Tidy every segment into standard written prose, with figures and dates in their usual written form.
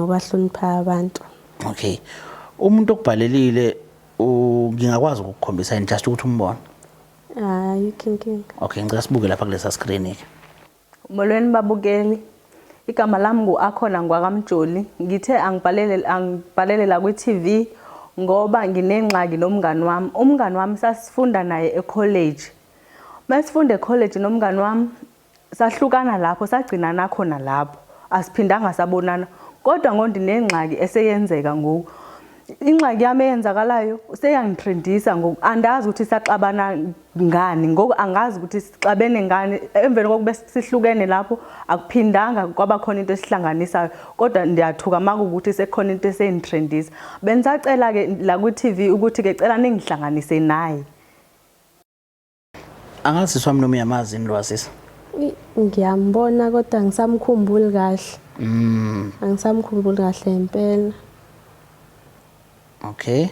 obahloniphayo abantu. Okay. Umuntu okubhalelile ngingakwazi ukukukhombisa yini just ukuthi umbone? Ayikho inkinga. Okay, ngicela sibuke lapha kulesa screen ke. Molweni babukeli. Igama lami ngu-Akhona ngwakaMjoli. Ngithe angibhalele angibhalele la kwi-TV ngoba nginengxaki nomngani wami. Umngani wami sasifunda naye e-college. Masifunda e-college nomngani wami sahlukana lapho sagcinana khona lapho. Asiphindanga sabonana. Kodwa ngondinengxaki eseyenzeka ngoku. Ingxaki yami eyenzakalayo seyangitrendisa ngoku andazi ukuthi saxabana ngani ngoku angazi ukuthi sixabene ngani emveni kokube sihlukene lapho akuphindanga kwaba khona into esihlanganisayo kodwa ndiyathuka makuwukuthi sekukhona into eseyingitrendisa. Bengisacela-ke la kwi-TV ukuthi-ke cela ningihlanganise naye. Angazi sisi wami noma uyamazi yini lo wasisi. Ngiyambona kodwa angisamkhumbuli kahle. Angisamkhumbuli kahle impela. Okay.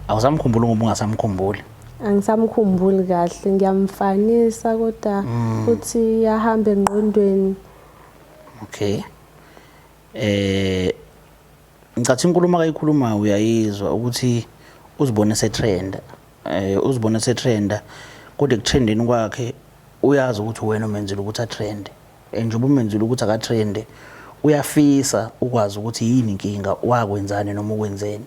Awusamkhumbuli ngoba ungasamkhumbuli. Angisamkhumbuli kahle ngiyamfanisa kodwa futhi iyahamba engqondweni. Okay. Ngicathi inkulumo akayikhuluma uyayizwa ukuthi uzibone setrend. Uzibone setrenda kodwa ekutrendeni kwakhe uyazi ukuthi wena umenzile ukuthi atrende. Njengoba umenzile ukuthi akatrende uyafisa ukwazi ukuthi yini inkinga wakwenzani noma ukwenzeni.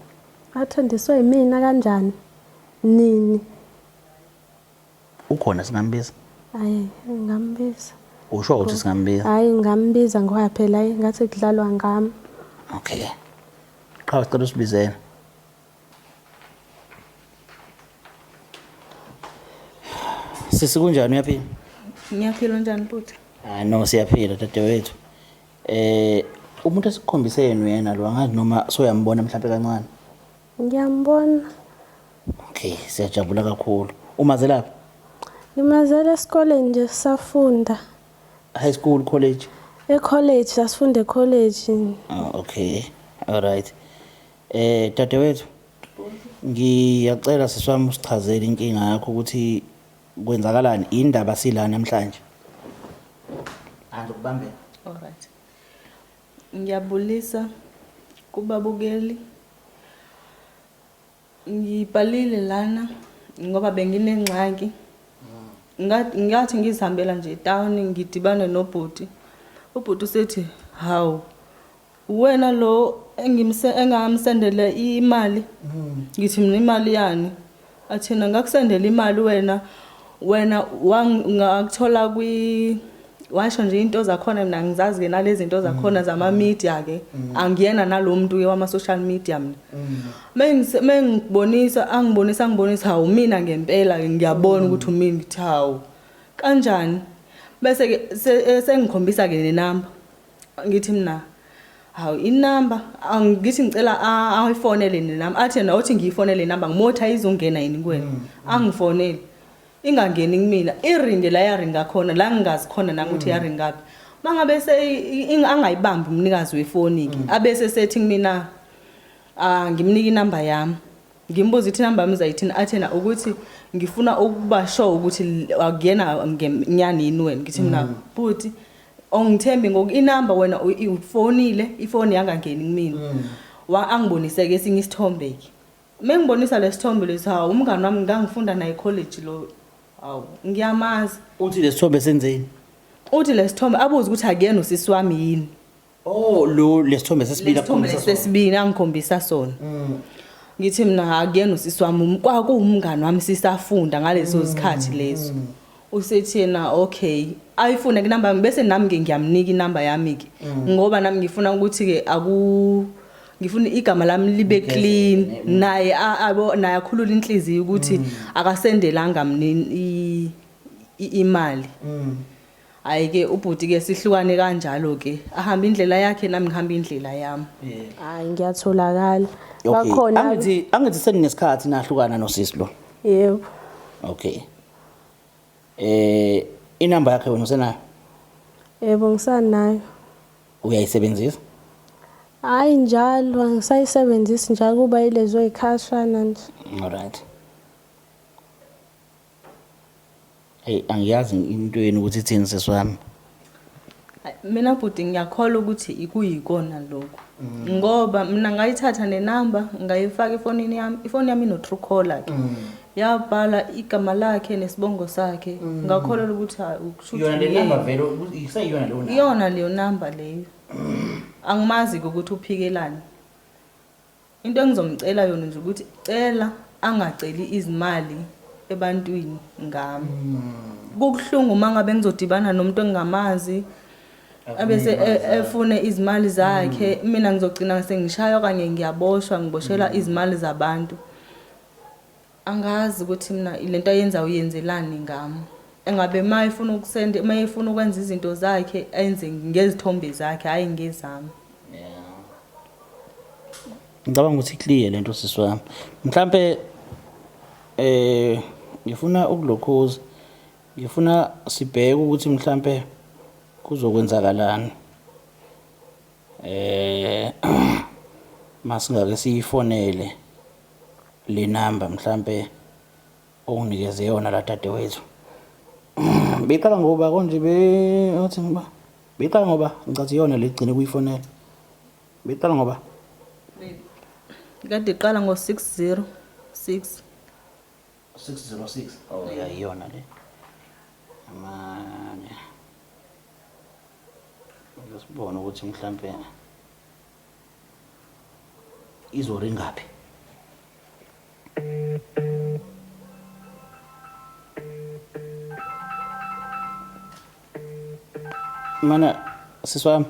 Athandiswe yimina kanjani? Nini? Ukhona singambiza? Hayi, ngingambiza. Usho ukuthi singambiza? Hayi, ngingambiza ngoba phela hayi ngathi kudlalwa ngami. Okay. Qhawe sicela usibizele. Sisi kunjani uyaphila? Ngiyaphila unjani bhuti? Ah no siyaphila dadewethu. Umuntu esikukhombise yena uyena lo angazi noma soyambona mhlawumbe kancane. Ngiyambona. Okay, siyajabula kakhulu. Umazelaphi? Ngimazela esikoleni nje sisafunda. High school, college? E-college, sasifunda e-college. Oh, okay. All right. Dadewethu, ngiyacela sisi wami usichazele inkinga yakho ukuthi kwenzakalani indaba sila namhlanje. Angikubambela. All right. Ngiyabulisa kubabukeli. Ngibhalile lana ngoba benginengxaki. Ngathi ngizihambela nje etown ngidibane nobhuti. Ubhuti usethi, "Hawu, wena lo engamsendela imali." Ngithi mina imali yani? Athina ngakusendela imali wena wena ngakuthola kwi washo nje into zakhona mina ngizazi ke nalezi zinto zakhona zama media ke angiyena nalomuntu ke wama social media mina. Mengibonisa angibonisa angibonisa hawu mina ngempela ngiyabona ukuthi umina ngithi hawu kanjani bese ke sengikhombisa ke nenamba ngithi mina hawu inamba angithi ngicela ayifonele nenamba athi yena uthi ngiyifonele inamba ngimothi ayizongena yini kuwena angifonele ingangeni kumina iringe la yaringa khona la ngingazi khona nami ukuthi yaringaphi mangabe se angayibambi umnikazi wefoni ke abese sethi kumina ngimnika inamba yami ngimbuza ithi inamba yami uzayithini athi yena ukuthi ngifuna ukuba sure ukuthi akuyena ngenyani yini wena ngithi mina bhuti ongithembi ngoku inamba wena ufonile ifoni yangangeni kumina wa angibonise ke esinye isithombe ke mengibonisa lesithombe lesi hawu umngani wami ngangifunda naye college lo hawu ngiyamazi Uthi lesithombe senzeni? Uthi lesithombe abuze ukuthi akuyena usisi wami yini. Oh lo lesithombe sesibili Lesithombe akukhombisa sona. sesibili angikhombisa sona. Ngithi mina akuyena usisi wami kwakuwumngani wami sisafunda ngaleso sikhathi leso. Usethi yena okay ayifune kunamba yami bese nami ke ngiyamnika inamba yami ke ngoba nami ngifuna ukuthi ke aku ngifuna igama lami libe clean naye abo naye akhulula inhliziyo ukuthi akasendelanga mina imali. Hayi ke ubhuti ke sihlukane kanjalo ke ahamba indlela yakhe nami ngihamba indlela yami. Hayi ngiyatholakala. Okay. Bakhona Angithi seninesikhathi nahlukana nosisi lo. Yebo. Okay. Inamba yakhe wena usenayo? Yebo ngisanayo. Uyayisebenzisa? Hayi njalo angisayisebenzisi njalo kuba yilezo yikhashana nje. All right. Hey angiyazi into yenu ukuthi ithini sisi wami. Mina bhuti ngiyakholwa ukuthi ikuyikona lokho. Ngoba mina ngayithatha nenamba ngayifaka efonini yami, ifoni yami ino true caller ke. Yabhala igama lakhe nesibongo sakhe. Ngakholelwa ukuthi hayi ukushuthi Yona le uyena. number vele iseyiyona leyo number. Iyona leyo number leyo. Angimazi ke ukuthi uphikelani. Into engizomcela yona nje ukuthi cela angaceli izimali ebantwini ngami. Kubuhlungu uma ngabe ngizodibana nomuntu engingamazi abese efune izimali zakhe, mina ngizogcina sengishaywa okanye ngiyaboshwa, ngiboshelwa izimali zabantu. Angazi ukuthi mina lento ayenza uyenzelani ngami. Engabe uma efuna ukusenda, uma efuna ukwenza izinto zakhe enze ngezithombe zakhe, hhayi ngezami. Ngicabanga ukuthi clear lento sisi wami. Mhlambe ngifuna ukulokhuza. Ngifuna sibheke ukuthi mhlambe kuzokwenzakalani. Masingake siyifonele le number mhlambe onginikeze yona la dadewethu. Beqala ngoba konje be othi ngiba. Beqala ngoba ngicathi iyona le gcine kuyifonela. Beqala ngoba Kade iqala ngo-606. 606. Oh yeah, iyona le. Amane. Ngiyosibona ukuthi mhlambe izoringaphi. Mana sisi wami,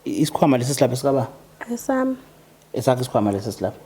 isikhwama lesi silapha sikaba Esami. Esakho isikhwama lesi silapha.